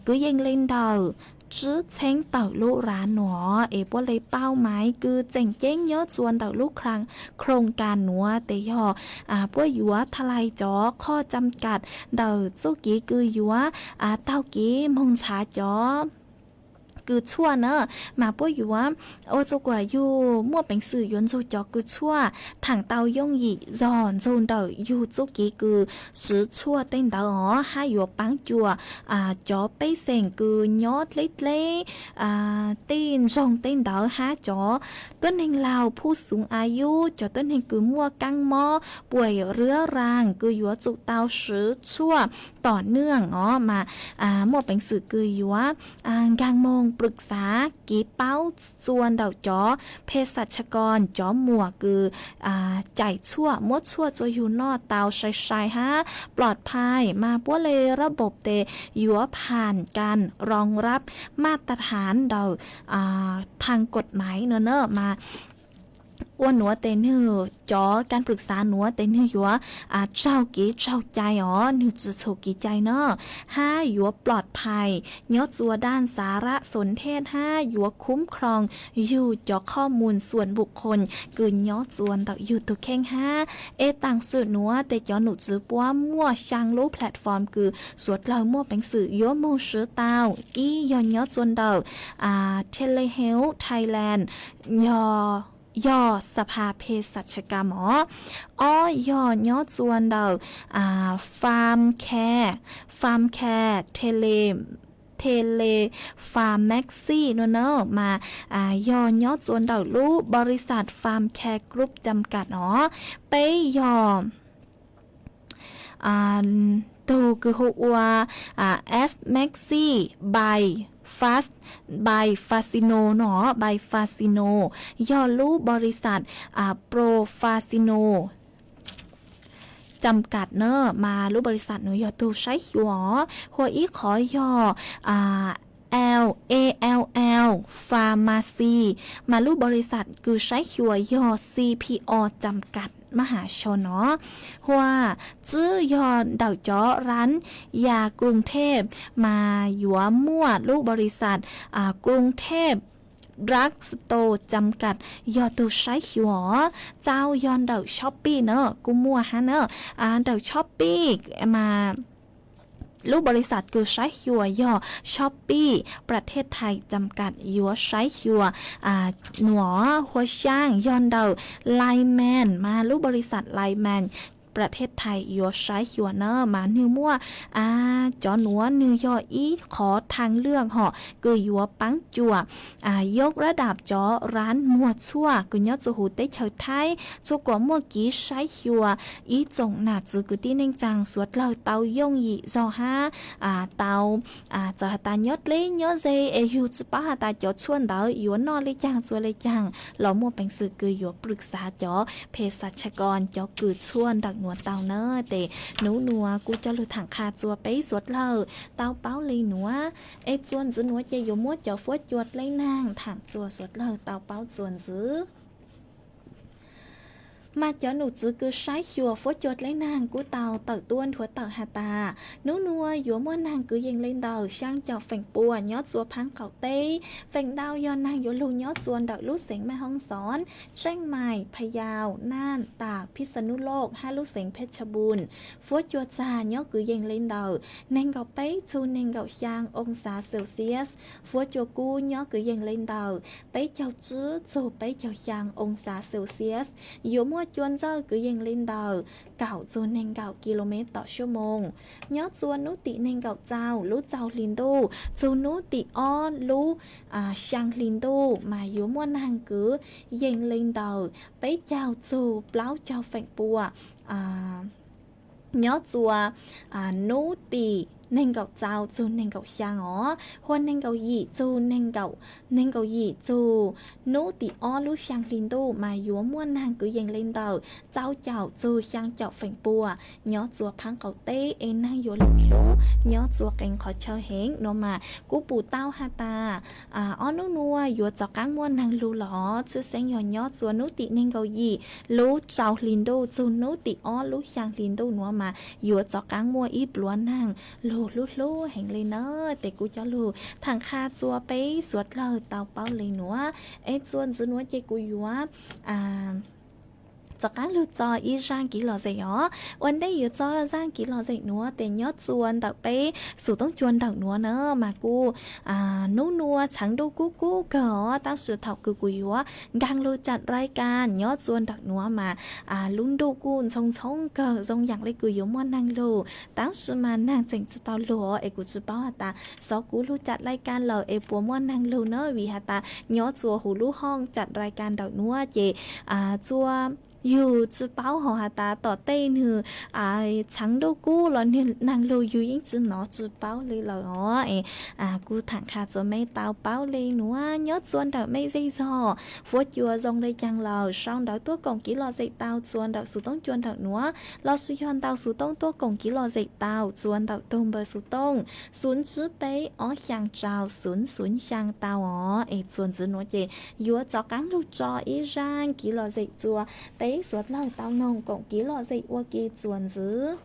kwv yees le ntawm tsib txheeb tawm lub rab nuav es puab le paub maiv kws tseem ceeb nyob txua ntawm lub khoom kas nuav tes yog puab yuav tha lais cov qhov cam kam ntawm txuj kev kws yuav taug kev moog ntshav cov kws tshuaj na mas puab yuav ua txug kuas yug muaj peev xwm yuav ntsug cov kws tshuaj thaam tau yooj yim zog ntsug ntawm yug txuj kev kws swv tshuaj tej ntawd os hab yuav paab cuam cov pej xeem kws nyob dleb dleb tej ntsoog tej ntawd hab cov tuab neeg laug phuj xum a yub, cov tuab neeg kws muaj kaab mob puas riab raag kws yuav tsum tau swv tshuaj tom neej os mas muaj peev xwm kws yuav nkaag moog pwm xav kev paub txua ntawm cov phe xav tshaj koos cov muam kws caim tshuaj muab tshuaj txua yug noj tau sai sai hab plom phais mas puab le rab npaum tes yuav pham kas roos rab maj tas haav ntawm thaam kuam maiv no na mas ua nuav tes nwg cov kas pwm xav nuav tes nwg yuav tsaug kev tsaug cai os, nwg tsi txhum kev cai na hab yuav plom phais nyob txua daj xav rab xoo thej hab yuav khum khloog yug cov qhov mus xuam npum qhoos kws nyob txua ntawm yug tug kheej hab. Es taam sim nuav tes cov num tswv puab muaj xyaa lub platform kws suav dlawg muaj peev xwm yuav moog swv tau, ib yog nyob txua ntawm Telehealth Thailand, yog xab phas phe xav tshaj kam os, ob yog nyob txua ntawm Farm Care, Farm Care Tele, Telepharmacy no na mas yog nyob txua ntawm lub npau ri xas Farm Care Group cam kam os, peb yog tug kws hu ua Asmaxi by Fas, by Fasino no, by Fasino, yog lub npau ri xas Pro Fasino cam kam na mas lub npau ri xas nuav yog tug saib xyuas os, hua ib qhov yog L A L L Pharmacy mas lub npau ri xas kws saib xyuas yog C P O cam kam maj has xyoo no, hua tsib yog ntawm cov rab ya Kruv Thej mas yuav muaj lub npau ri xas Kruv Thej Drug Store cam kam yog tug saib xyuas os, txau yog ntawm Shopee na kuj muaj hab na, ntawm Shopee mas lub npau ri xas kws saib xyuas yog Shopee Prathej Thai cam kam yuav saib xyuas nuav, hua xyaa yog ntawm Lightman mas lub npau ri xas Lightman ประเทศไทย yuav saib xyuas na mas nwg muaj cov nuav nwg yog ib qhov thaj lwaj hom kws yuav paab cuam yog rab dam cov rab muag tshuaj kws nyob txug huv teb chaws Thaib txhua kuas muaj kev saib xyuas ib tsoom nam txwv kwv tij neej tsaa suav dlawg tau yooj yim zog hab tau txawm has tas nyob dleb nyob ze es yug tsi paub has tas cov tshuaj ntawd yuav noj le caag txua le caag los muaj peev xwm kws yuav pwm xav cov phe xav tshaj ko cov kws tshuaj ntawm nuav tau na. Tes nub nuav kuv coj lug thaam qha txua peb suav dlawg tau paub le nuav, es txua ntxiv nuav ces yuav muab cov fuab cua dleb naag thaam txua suav dlawg tau paub txua ntxiv. Mas cov num txwv kws saib xyuas fuab cua dleb naag kuj tau tawm tuab nthuav tawm has tas nub nuav yuav muaj naag kwv yees le ntawm xyaa caum feem pua nyob txua phaab qaum teb. Feem ntau yog naag yuav lug nyob txua ntawm lub xeev Maj Hoob Xov, Tseej Maim, Pha Yau, Naj, Tam, Phij Xa Nub Loj hab lub xeev Phej Tshaj Npun. Fuab cua txag nyob kwv yees le ntawm neeg nkaum peb txug neeg nkaum xyaa oo xav Celsius. Fuab cua kub nyob kwv yees le ntawm peb caug tswb txug peb caug xyaa oo xav Celsius. Yuav muaj cua ntxawj kwv yees le ntawm kaum txug neeg nkaum kis lus mev tom suab moos. Nyob txua nub tim neeg nkaum txaus lub txaus hli ntuj txug nub tim ob lub xyaa hli ntuj mas yuav muaj naag kwv yees le ntawm peb caug txug plaub caug feem pua. Nyob txua nub tim neeg nkaum txaus txug neeg nkaum xyaa os, hua neeg nkaum yim txug neeg nkaum yim txug nub tim ob lub xyaa hli ntuj mas yuav muaj naag kwv yees le ntawm txaus caum txug xyaa caum feem pua. Nyob txua phaab qaum teb es naag yuav lug hlub nyob txua qee qhov chaw heev nuav mas kuj pum tau has tas ob nub nuav yuav txaus qaab muaj naag lug los tshwj xeeb yog nyob txua nub tim neeg nkaum yim lub tsaus hli ntuj txug nub tim ob lub xyaa hli ntuj nuav mas yuav txaus qaab muaj ib pluav naag lug hlub hlub heev le na. Tes kuv coj lug thaam qha txua peb suav dlawg tau paub le nuav, es txua ntxiv nuav ces kuv yuav txaus qaab lug tso ib zaaj kev lom zem os. Ua ntej yuav tso zaaj kev lom zem nuav tes nyob txua ntawm peb xus toob cua ntawm nuav na mas kuj nub nuav txheev ntuj kub kub kawg os, tab sis thaum kws kuv yuav nkaag lug cam rai kas nyob txua ntawm nuav mas lub ntuj kuj ntxhoo ntxhoo kawg zoo yaam le kws yuav muaj naag lug, tab sis mas naag tseem tsi tau lug os. Es kuv tsi paub has tas xyov kuv lug cam rai kas lawm es puas muaj naag lug na, vim has tas nyob txua huv lub hoob cam rai kas ntawm nuav ces txua yug tsi paub ho has tas tom tej nwg txheev ntuj kub los nwg naag lug yug yeej tsi nov tsi paub le lawm os. Es kuv thaam qha txua mej tau paub le nuav, nyob txua ntawm mej zej zog fuab cua zoo le caag lawm sau ntawv tuaj koom kev lom zem tau txua ntawm xus toob cua ntawm nuav lossis yog ntau xus toob tuaj koom kev lom zem tau txua ntawm tug npawb xus toob xuv tsib peb ob xyaa rau xuv xuv xyaa tau os. Es txua ntxiv nuav ces yuav txaus qaab lug tso ib zaaj kev lom zem txua peb suav dlawg tau noog koom kev lom zem ua ke txua ntxiv.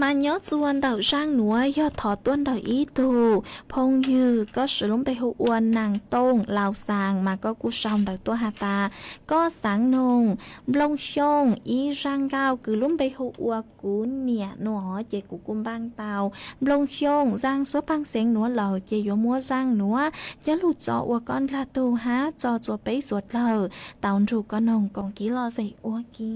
Mas nyob txua ntawm zaaj nuav yog thov tuaj ntawm ib tug phooj ywg, koj swv lub npe hu ua Naas Tooj Laus Xaas, mas koj kuj sau ntawv tuaj has tas koj xaav noog Nplooj Xyooj ib zaaj nkauj kws lub npe hu ua Kuv Niam nuav, ces kuv kuj npaaj tau Nplooj Xyooj zaaj suab paaj xeev nuav lawm, ces yuav muab zaaj nuav coj lug tso ua koj ndlag tug hab tso txua peb suav dlawg tau nrug koj noog koom kev lom zem ua ke.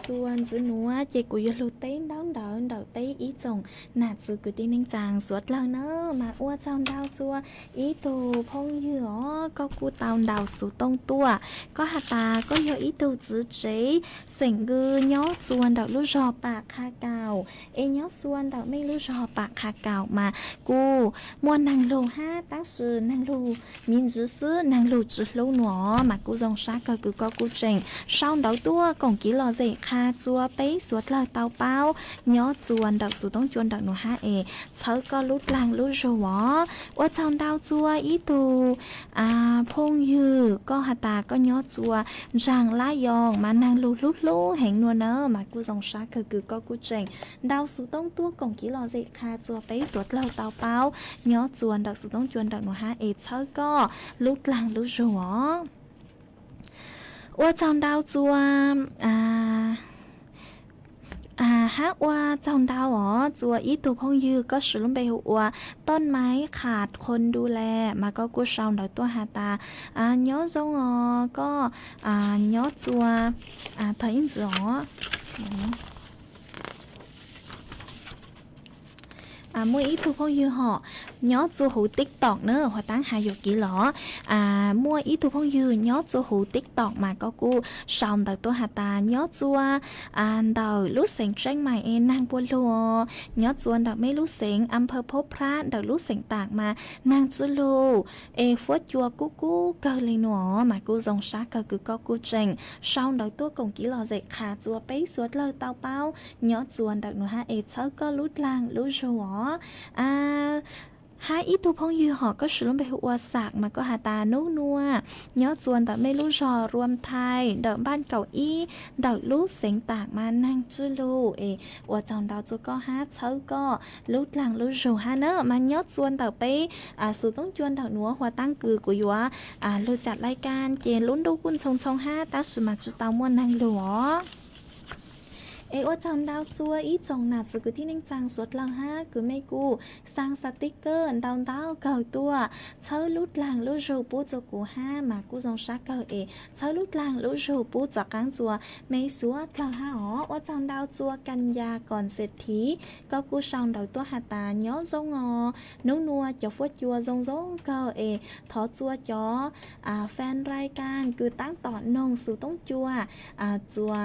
txuas ntxiv nuav ces kuv yuav lug teb ntaub ntawv ntawm peb ib tsoom nam txwv kwv tij neej tsaa suav dlawg na. Mas ua tsaug ntau txug ib tug phooj ywg os, koj kuj tau ntaus xuv tooj tuaj. Koj has tas koj yog ib tug txwv tsev xeem Nkws nyob txuas ntawm lub zog Pam Qha Kaum, es nyob txuas ntawm mej lub zog Pam Qha Kaum mas kuj muaj naag lug hab, tab sis naag lug miv ntsiv xwb, naag lug tsi hlub nuav. Mas kuj zoo sab kawg kws koj kuj tseem sau ntawv tuaj koom kev lom zem qha txuas peb suav dlawg tau paub nyob txuas ntawm xuv toob cua ntawm nuav hab es txhawb koj lub dlaag lub zug os. Ua tsaug ntau txug ib tug phooj ywg, koj has tas koj nyob txuas ntsaag Lab Yoos mas naag lug hlub hlub heev nuav na. Mas kuj zoo sab kawg kws koj kuj tseem ntaus xuv toob tuaj koom kev lom zem qha txuas peb suav dlawg tau paub nyob txuas ntawm xuv toob cua ntawm nuav hab es txhawb koj lub dlaag lub zug os. Ua tsaug ntau txug hab ua tsaug ntau os txug ib tug phooj ywg koj siv lub npe hu ua Toj Maiv Qhas Qhua Ndu Las, mas koj kuj sau ntawv tuaj has tas nyob zoo os, koj nyob txuas, thov ib ntsis os. Muaj ib tug phooj ywg hom nyob txua huv TikTok na, huv taab has yuam kev los. Muaj ib tug phooj ywg nyob txua huv TikTok mas koj kuj sau ntawv tuaj has tas nyob txua ntawm lub xeev Tseeb Mais es naag puas lug, nyob txua ntawm mej lub xeev Amphaw Phob Plab ntawm lub xeev Taam mas naag tsi lug, es fuab cua kub kub kawg le nuav. Mas kuj zoo sab kawg kws koj kuj tseem sau ntawv tuaj koom kev lom zem qha txuas peb suav dlawg tau paub nyob txua ntawm nuav hab es txhawb koj lub dlaag lub zug os. Hab ib tug phooj ywg hom koj siv lub npe hu ua Xam mas koj has tas nub nuav nyob txua ntawm mej lub zog Ruam Thai ntawm npaaj kaum ib ntawm lub xeev Taam mas naag tsi lug, es ua tsaug ntau txua koj hab txhawb koj lub dlaag lub zug hab na. Mas nyob txua ntawm peb xuv toob cua ntawm nuav huv taab kws kuv yuav lug tsam lais kas ces lub ntuj kuj ntxhoo ntxhoo hab tab sis mas tsi tau muaj naag lug os. Es ua tsaug ntau txua ib tsoom nam txwv kwv tij neej tsaa suav dlawg hab kws mej kuj xaa xas tiv kawj ntau ntau kawg tuaj txhawb lub dlaag lub zug pub txua kuv hab mas kuj zoo sab kawg es txhawb lub dlaag lub zug pub txom qaab txua mej suav dlawg hab os. Ua tsaug ntau txua Kas Yas Koom Xes Thiv, koj kuj sau ntawv tuaj has tas nyob zoo os, nub nuav cov fuab cua zoo zoo kawg es thov txua cov fan lais kas kws taab tom noog xuv toob cua txua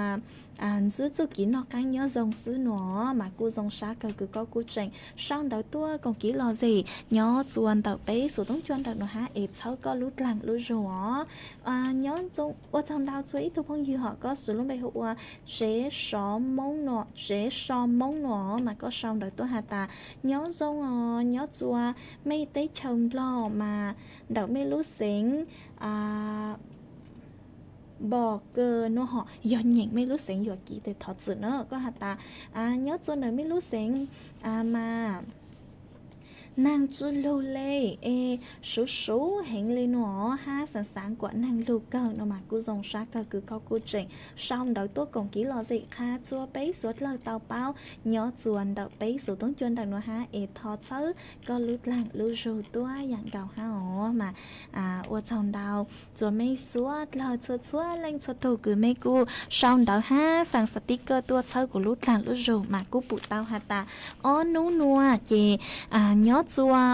ntsib txuj kev noj qaab nyob zoo xwb nuav. Mas kuj zoo sab kawg kws koj kuj tseem sau ntawv tuaj koom kev lom zem nyob txua ntawm peb xuv toob cua ntawm nuav hab es txhawb koj lub dlaag lub zug os. Ua tsaug ntau txua ib tug phooj ywg hom koj siv lub npe hu ua Tsev Sov Moob Nua, Tsev So Moob Nua mas koj sau ntawv tuaj has tas nyob zoo os, nyob txua mej teb chaws Nplog mas ntawm mej lub xeev Npom Kaws nua hom, yog nyeem mej lub xeev yuam kev tes thov txim na. Koj has tas nyob txua ntawm mej lub xeev mas naag tsi lug le, es suv suv heev le nuav hab xaav xaav kuas naag lug kawg no mas kuj zoo sab kawg kws koj kuj tseem sau ntawv tuaj koom kev lom zem qha txua peb suav dlawg tau paub nyob txua ntawm peb xuv toob cua ntawm nuav hab es thov txhawb koj lub dlaag lub zug tuaj yaam nkaus hab os. Mas ua tsaug ntau txua mej suav dlawg txhua txhua leej txhua tug kws mej kuj sau ntawv hab xaa xas tiv kawj tuaj txhawb kuv lub dlaag lub zug mas kuj pum tau has tas ob nub nuav ces nyob txua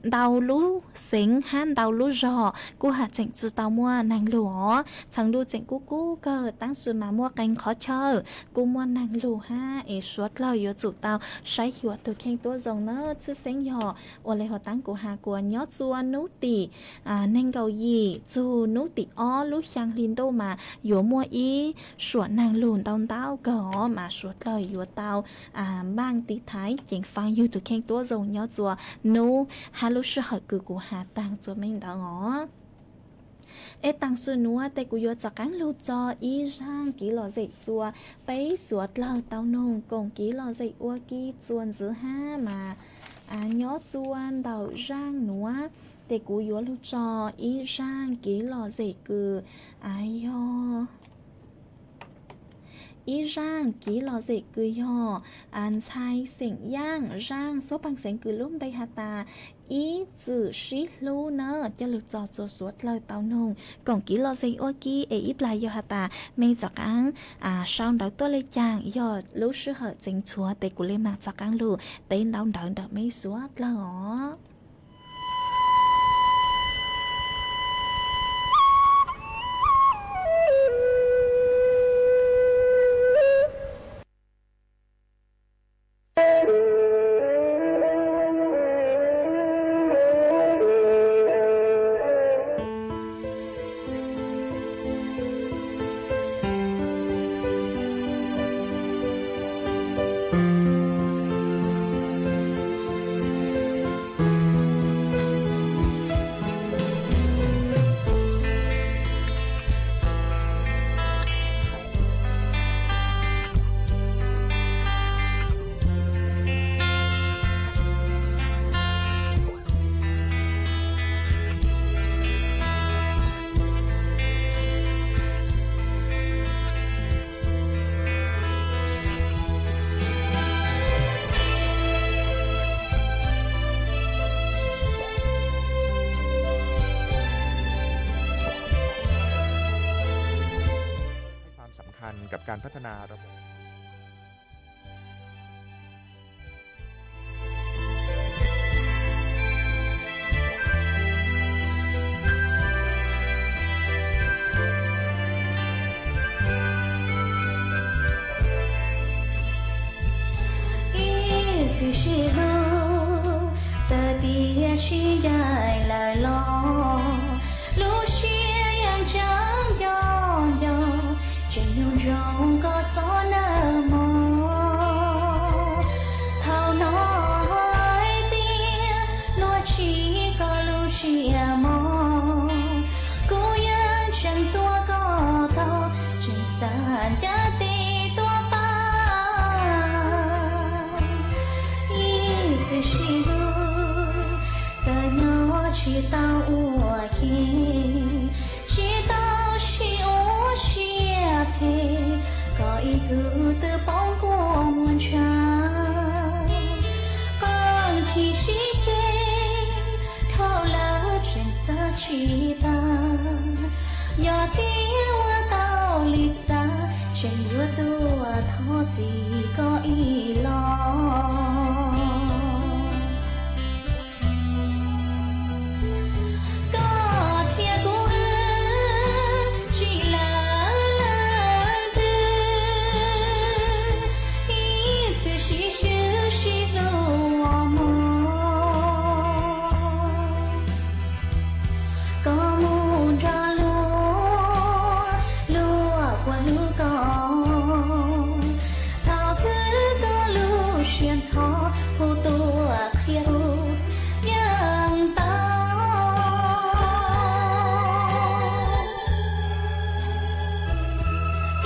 ntau lub xeev hab ntau lub zog kuj has tseem tsi tau muaj naag lug os. Txheev ntuj tseem kub kub kawg tab sis mas muaj qee qhov chaw kuj muaj naag lug hab es suav dlawg yuav tsum tau saib xyuas tug kheej tuab zoo na. Tshwj xeeb yog ua le huv taab kuv has kuas nyob txua nub tim neeg nkaum yim txug nub tim ob lub xyaa hli ntuj mas yuav muaj ib suam naag lug ntau ntau kawg os. Mas suav dlawg yuav tau npaaj tiv thaiv ceev faa yug tug kheej tuab zoo nyob txua nub hab lub sij hawm kws kuv has taag txua mej ntawd os. Es taam sim nuav tes kuv yuav rov qaab lug tso ib zaaj kev lom zem txua peb suav dlawg tau noog koom kev lom zem ua ke txua ntxiv hab mas nyob txua ntawm zaaj nuav tes kuv yuav lug tso ib zaaj kev lom zem kws yog ib zaaj kiv lom zem kws yog ntxhais xeem Yaaj zaaj xuab paag xeev kws lub npe has tas Ib Txwm Sib Hlub na, coj lug txog txhua suav dlawg tau noog koom kiv lom zem ua ke es ib plag yog has tas mej rov qaab sau ntawv tuaj le caag, yog lub sij hawm txheev txhua tes kuv le maam rov qaab lug teb ntau ntawv ntawm mej suav dlawg os.ให้ความสำคัญกับการพัฒนาระบบ Ib txwm sib hlub, txawm tias sib ncaim lawm los, lub siab yeej tseem nco nco, tseem nyob zoo koj txoj neej mog. Thaum no hais tias luag tsim koj lub siab mog, kuv yeej tseem tuav koj tog, tseem xav ncav tes tuaj pab. Ib txwm sib hlub, txawm nyob tsis tau ua ke, tsis tau sib ua siab phem, koj ib tug twb poob kua muag ntshav. Qee chim sib ceg, dhau lawm tseem xav tsis tag, yog tias ua tau li xav, tseem yuav tuaj thov txim koj ib los. Koj thiab kuv wb tsis lawv leej twg, ib txwm sib swb sib hlub ua mog. Koj mus nrog luag, luag puas hlub koj? Thaum twg koj lub siab ntxhov hu tuaj qhia kuv yeej tau.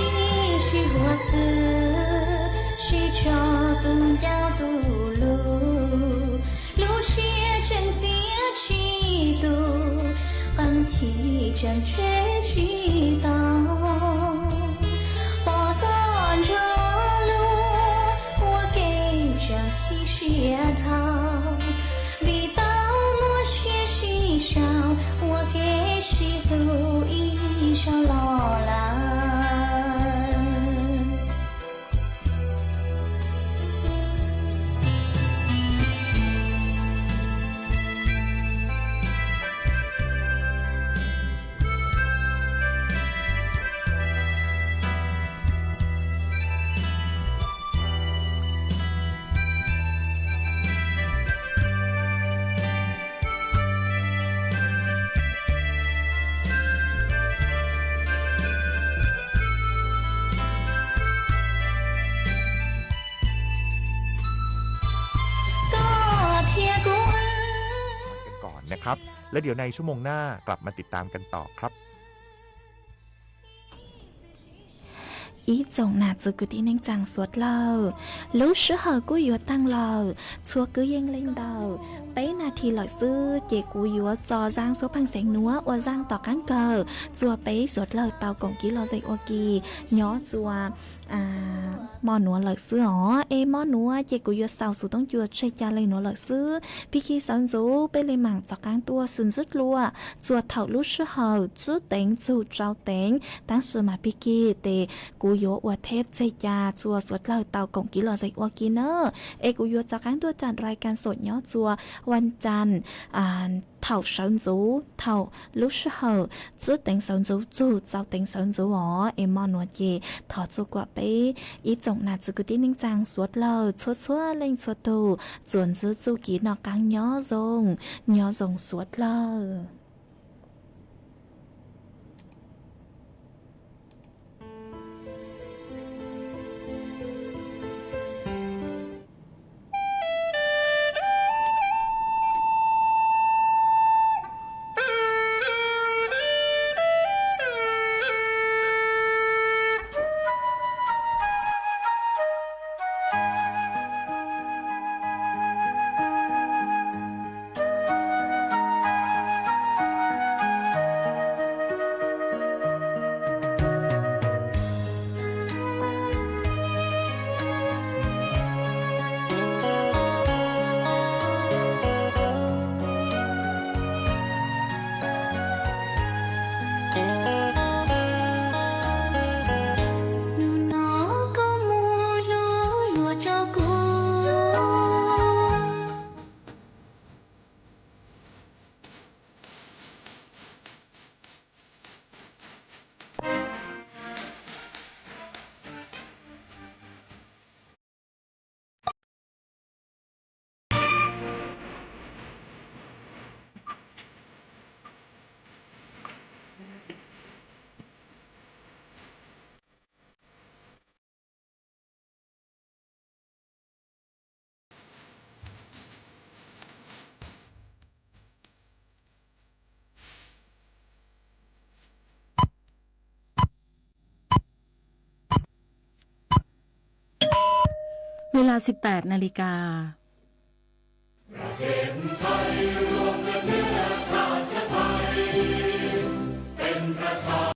Ib sij huam xwb, sib tso tus ncauj tus lus, lub siab tseem txiav tsis tus, qee chim tseem tseg tsis tau. Pom koj nrog luag ua ke tseem khib siab dhau, vim tau muab siab sib sau ua ke sib hlub ib zaug los lawm. Koj thiab kuv กันก่อนนะครับ แล้วเดี๋ยวในชั่วโมงหน้ากลับมาติดตามกันต่อครับ Ib tsoom nam txiv kwv tij neej tsaa suav dlawg, lub sij hawm kuj yuav taag lawm, txhua kwv yees le ntawm Peb nas this lawm xwb ces kuv yuav tso zaaj xuab pheej xeev nuav ua zaaj tom qaab kawg txuas peb suav dlawg tau koom kev lom zem ua ke nyob txuas mo nuav lawm xwb os. Es mo nuav ces kuv yuav xaus xov tooj cua tseg ca le nuav lawm xwb. Pig kig sawv ntxuv peb le maam rov qaab tuaj sib ntsib dlua txuas thaum lub sij hawm tsib teev txug rau teev, tab sis mas pig kig tes kuv yuav ua theb tseg ca txuas suav dlawg tau koom kev lom zem ua ke na. Es kuv yuav rov qaab tuaj caam rai ka xom nyob txuas vas cas thaum sawv ntxuv thaum lub sij hawm tsib teev sawv ntxuv txug rau teev sawv ntxuv os. Es mo nuav ces thov txuas kuam peb ib tsoom nam txiv kwv tij neej tsaa suav dlawg txhua txhua leej txhua tug txuas ntsib txuj kev noj qaab nyob zoo, nyob zoo suav dlawg. Vaj las sib peb nas li kas.